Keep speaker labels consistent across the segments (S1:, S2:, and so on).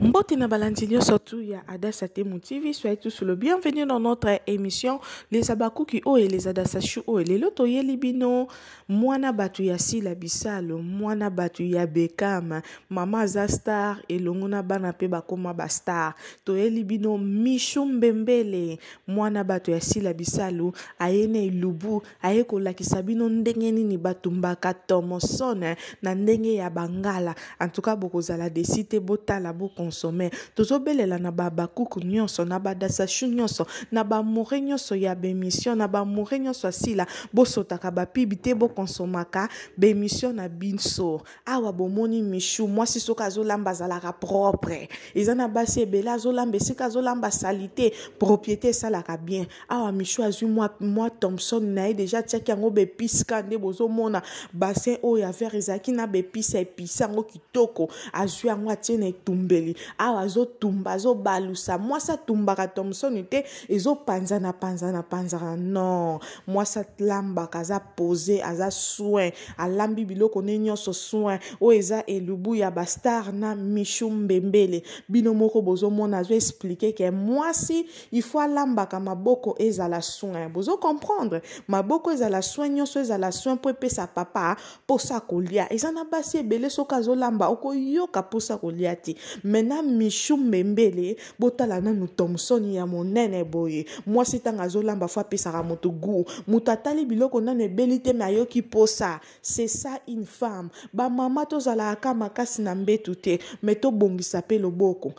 S1: Mbote na balandi nyonso tu ya Adassa Temu TV, soyez tous le bienvenu dans notre émission Les Abakuki oyo les Adassa Chou oyo. Lelo toyeli bino mwana bato ya Sila Bisalo, mwana bato ya Beckham, mama aza star elongo na bana pe bakoma ba star. Toyeli bino Michou Mbembele, mwana bato ya Sila Bisalo, aye na elubu, aye kolakisa bino ndenge nini batumbaka Thomson na ndenge ya bangala. En tout cas bokozala desi te, botala, bokonsome. Tozobelela na ba bakuku nyonso, na ba dasashu nyonso, na ba moure nyonso ya bemission, na ba moure nyonso ya Sila. Bosotaka ba pub te, bokonsomaka bemission na biso. Awa bomoni Michou, mwasi soki azolamba azalaka propre. Eza na basi ebele azolamba esika azolamba salite, propriété esalaka bien. Awa Michou azwi mwa Thomson na ye déjà, atiaki yango ba épices ka nde bozomona bassin oyo ya verre ezalaki na ba épices, épice yango kitoko, azwi yango atie na etumbeli. Awa azotumba, azobalusa. Mwasi atumbaka Thomson te, ezopanzana panzana panzana. Non, mwasi alambaka, aza posé, aza soin, alambi biloko ne nyonso soin. Oyo eza elubu ya ba star na Michou Mbembele. Bino moko bozomona azo expliquer ke mwasi il faut alambaka maboko ezala soin. Bozo comprendre, maboko ezala soin, nyonso ezala soin po epesa papa posa kolia. Eza na basi ebele soki azolamba okoyoka posa kolia te. Maintenant Michou Mbembele, botala nanu Thomson ya monene boye. Mwasi tanga azolamba fo apesaka moto goût. Moto atali biloko nanu ebeli te mais ayoki posa. C'est ça une femme. Ba mama tozalaka ka makasi na mbetu te, mais tobongisa pe loboko.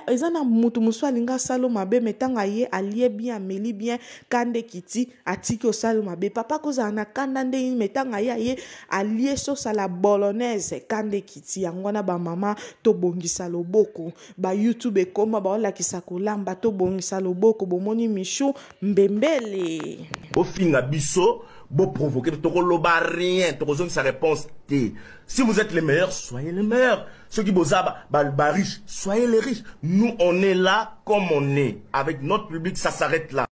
S1: Eza na mutu mosusu alinga asala mabe, mais tanga ye alie bien, ameli bien, kande kiti, atiki osala mabe. Papa kozala na kanda nde nini, mais tanga ye aye alie sauce à la bolognaise, kande kiti. Yango wana ba mama tobongisa loboko. Ba YouTube ekoma baolakisa kolamba, tobongisa loboko. Bomoni Michou Mbembele.
S2: Ofinga biso, bo provoquer, tokoloba rien, tokozongisa réponse te. Si vous êtes les meilleurs, soyez les meilleurs. Ceux qui boza ba, ba riches, soyez les riches. Nous, on est là comme on est. Avec notre public, ça s'arrête là.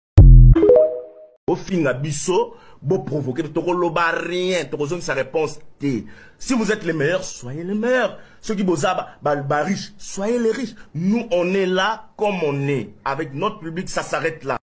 S2: Ofinga biso, bo provoquer, tokoloba rien, tokozongisa réponse te. Si vous êtes les meilleurs, soyez les meilleurs. Ceux qui boza ba, ba, ba riches, soyez les riches. Nous, on est là comme on est. Avec notre public, ça s'arrête là.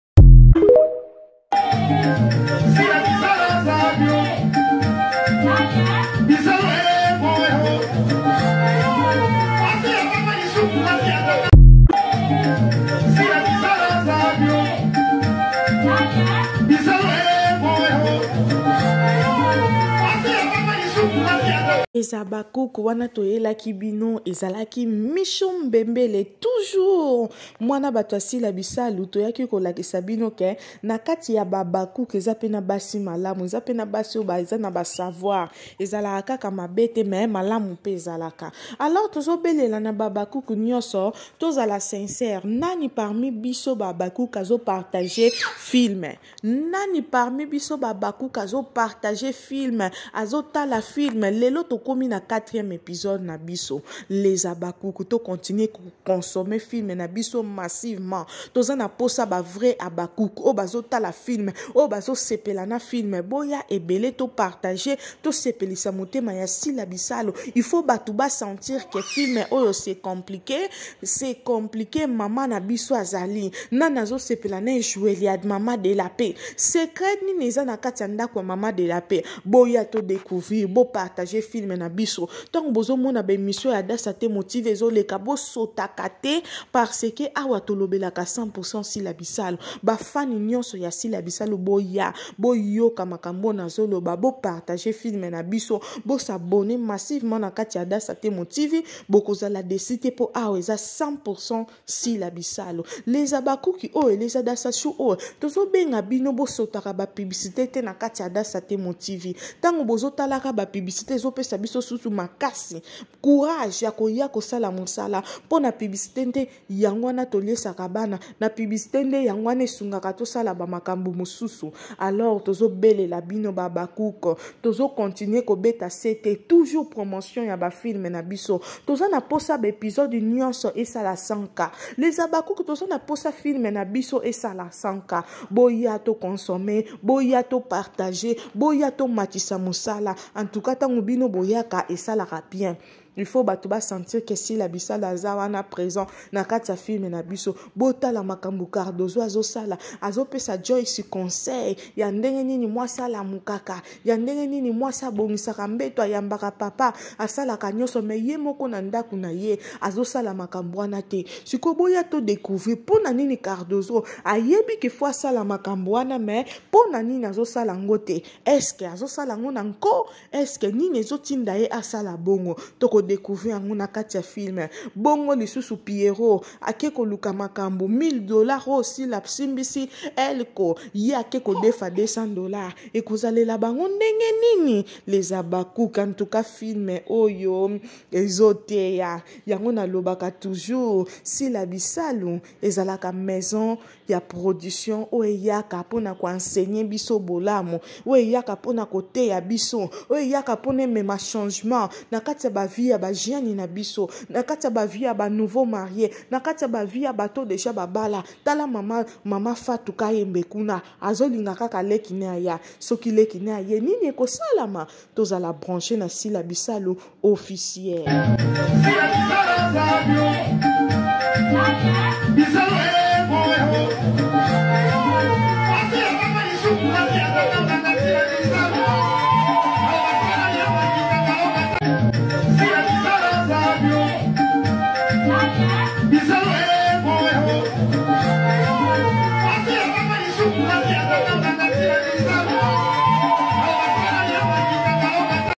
S1: Eza bakuku wana toyelaki bino, ezalaki Michou Mbembele toujours mwana bato asila bisalu. Toyaki kolakisa bino ke na kati ya babakuku eza pe na basi malamu, eza pe na basi oyo eza na ba savoir, ezalaka kaka mabe te mais malamu pe ezalaka. Alors tozobelela na babakuku nyonso, tozala sincère. Nani parmi biso babakuku azopartage film? Nani parmi biso babakuku azopartage film, azotala film? Lelo tokomi na 4e épisode na biso les abakuku, to continuer consommer film na biso massivement. Toza na posa ba vrai abakuku oyo bazotala film, oyo bazosepela na film. Boya ebele to partager, to sepelisa motema ya Sila Bisalo. Il faut bato ba sentir que film oyo c'est compliqué, c'est compliqué. Mama na biso azali nani azosepela na jouer ya mama de la paix? Secret nini eza na kati ya ndako ya mama de la paix? Boya to découvrir, bo partager film na biso. Ntango bozomona ba émission ya Adassa Temo TV ezoleka, bosotaka te parce que awa tolobelaka 100% Sila Bisalo. Ba fani nyonso ya Sila Bisalo, boya, boyoka makambo nazoloba, bo partager film na biso, bo s'abonner massivement na kati ya Adassa Temo TV, bokozala décidé po awa eza 100% Sila Bisalo. Les abakuki oyo, les adasashu oyo, tozobenga bino bosotaka ba publicité te na kati ya Adassa Temo TV. Ntango bozotalaka ba publicité ezopesa biso susu makasi, courage ya koya kosala mosala mpo na publicité nde yango wana toliesaka bana na publicité nde yango wana esungaka tosala ba makambo mosusu. Alors tozobelela bino ba bakuko, tozokontinue kobeta sete, toujours promotion ya ba film na biso. Toza na posa ba épisode nyonso esala 100K. Les abakuku, toza na posa film na biso esala 100K. Boya to consommer, boya to partager, boya to matisa mosala. En tout cas ntango bino boyaka esalaka bien. Il faut bato basentir ke Sila Bisalu aza wana présent na kati ya film na biso. Botala makambo Cardozo azosala, azopesa Joyce conseil ya ndenge nini mwasi alamukaka, ya ndenge nini mwasi abongisaka mbeto, ayambaka papa, asalaka nyonso, me ye moko na ndako na ye azosala makambo wana te. Sikoyo boya to découvrir mpo na nini Cardozo ayebi ke fo asala makambo wana, me mpo na nini azosala yango te? Eske azosala yango na nko? Eske nini ezotinda ye asala bongo? Tokodécouvrir yango na kati ya film. Bongo lisusu Pierrot ake koluka makambo 1000 $ oyo Sila simbisi Elko, ye ake kodefa 200 $. Ekozalela bango ndenge nini, les Abakuka? En tout cas, film oyo ezoteya yango. Nalobaka toujours, Sila Bisalu ezalaka maison ya production oyo eyaka mpona koenseigner biso bolamu, oyo eyaka mpona koteya biso, oyo eyaka mpona emema changement na kati ya bavie ya bajeunes na biso, na kati ya bavie ya banouveau marié, na kati ya bavie ya bato déjà babala. Tala mama Fatu Kayembe kuna azolinga kaka leki ne aya. Soki leki ne aye, nini ekosalama? Tozala branché na Sila Bisalu officiel.